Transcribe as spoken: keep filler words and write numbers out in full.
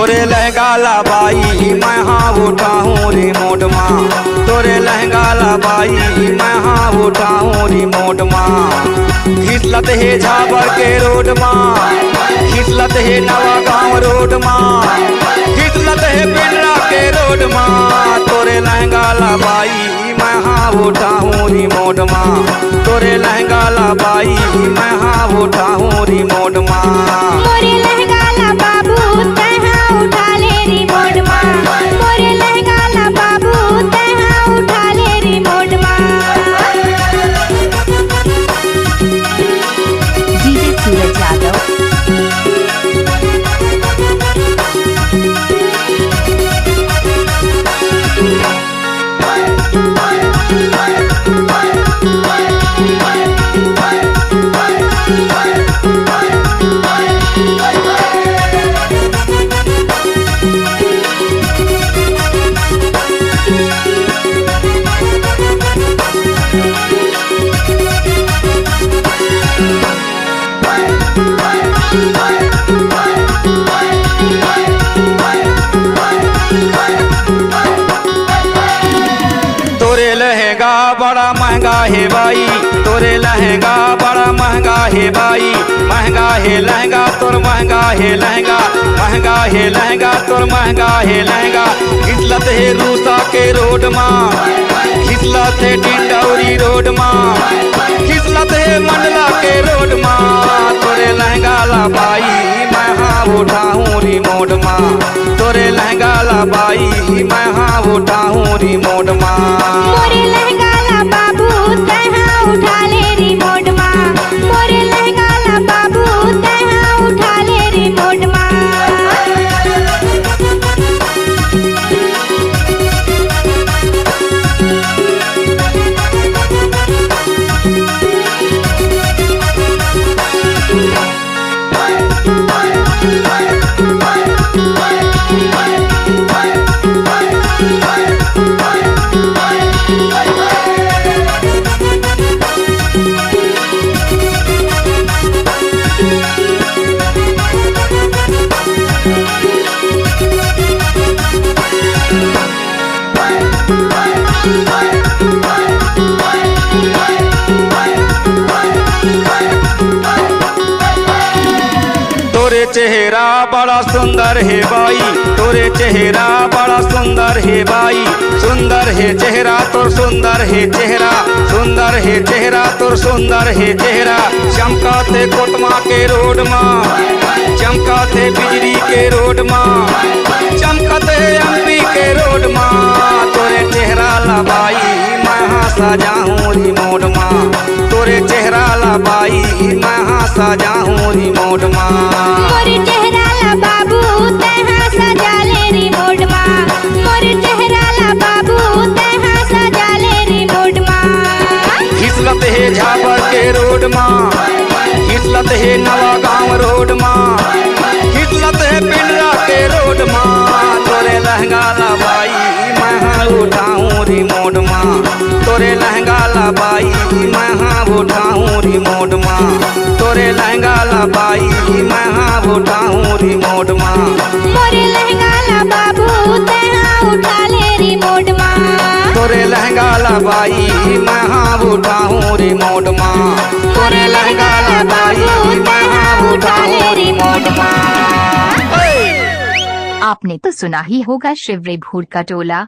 तोरे लहंगा ला बाई मैं हा उठाहूँ रिमोट मा। तोरे लहंगा ला बाई मैं हा उठाहूँ रिमोट मा। फिसलत हे झाबर के रोड मा, फिसलत हे नवा गाँव रोड मा, फिसलत हे पिंडरा के रोड मा। तोरे लहंगा ला बाई मैं हा उठाहूँ रिमोट मा। तोरे लहंगा ला बाई मैं हा उठाहूँ रिमोट मा। मोरे लहंगा ला बाबू तैं हा उठा ले रिमोट मा। मोरे लहंगा ला बाबू तैं हा उठा ले रिमोट मा। डीजे सूरज यादव। तोरे लहंगा बड़ा महंगा हे बाई, तोरे लहंगा बड़ा महंगा हे बाई। महंगा हे लहंगा तोर, महंगा हे लहंगा, महंगा हे लहंगा तोर, महंगा हे लहंगा। फिसलत हे रूसा के रोड मा, फिसलत हे डिंडौरी रोड मा, फिसलत हे मंडला के रोड मा। तोरे लहंगा ला बाई मैं हा उठाहूँ रिमोट मा। तोरे लहंगा ला बाई मैं हा उठाहूँ रिमोट मा। मोरे लहंगा ला बाबू तैं हा उठा ले रिमोट मा। मोरे लहंगा ला बाबू तैं हा उठा ले रिमोट मा। तोरे चेहरा बड़ा सुंदर हे बाई, तोरे चेहरा बड़ा सुंदर हे बाई। सुंदर हे चेहरा तोर, सुंदर हे चेहरा, सुंदर हे चेहरा तोर, सुंदर हे चेहरा। चमकाथे कोटमा के रोड मा, चमकाथे बिजली के रोड मा, चमकाथे एमपी के रोड मा। तोरे चेहरा ला बाई मैं हा सजाहूँ रिमोट मा। तोरे चेहरा ला बाई मैं हा सजाहूँ रिमोट मा। मोर चेहरा ला बाबू तैं हा सजा ले रिमोट मा। मोर चेहरा ला बाबू तैं हा सजा ले रिमोट मा। फिसलत हे झाबर के रोड मा, फिसलत हे नवा गाँव रोड मा, फिसलत हे पिंडरा के रोड मा। तोरे लहंगा ला बाई मैं हा उठाहूँ रिमोट मा। तोरे लहंगा ला बाई मैं हा उठाहूँ रिमोट मा। तोरे लहंगा ला बाई मैं हा उठाहूँ रिमोट मा। मोरे लहंगा ला बाबू तैं हा उठा ले रिमोट मा। तोरे लहंगा ला बाई मैं हा उठाहूँ रिमोट मा। तोरे लहंगा ला बाई मैं हा उठा ले रिमोट मा। आपने तो सुना ही होगा शिवरे भूर का टोला।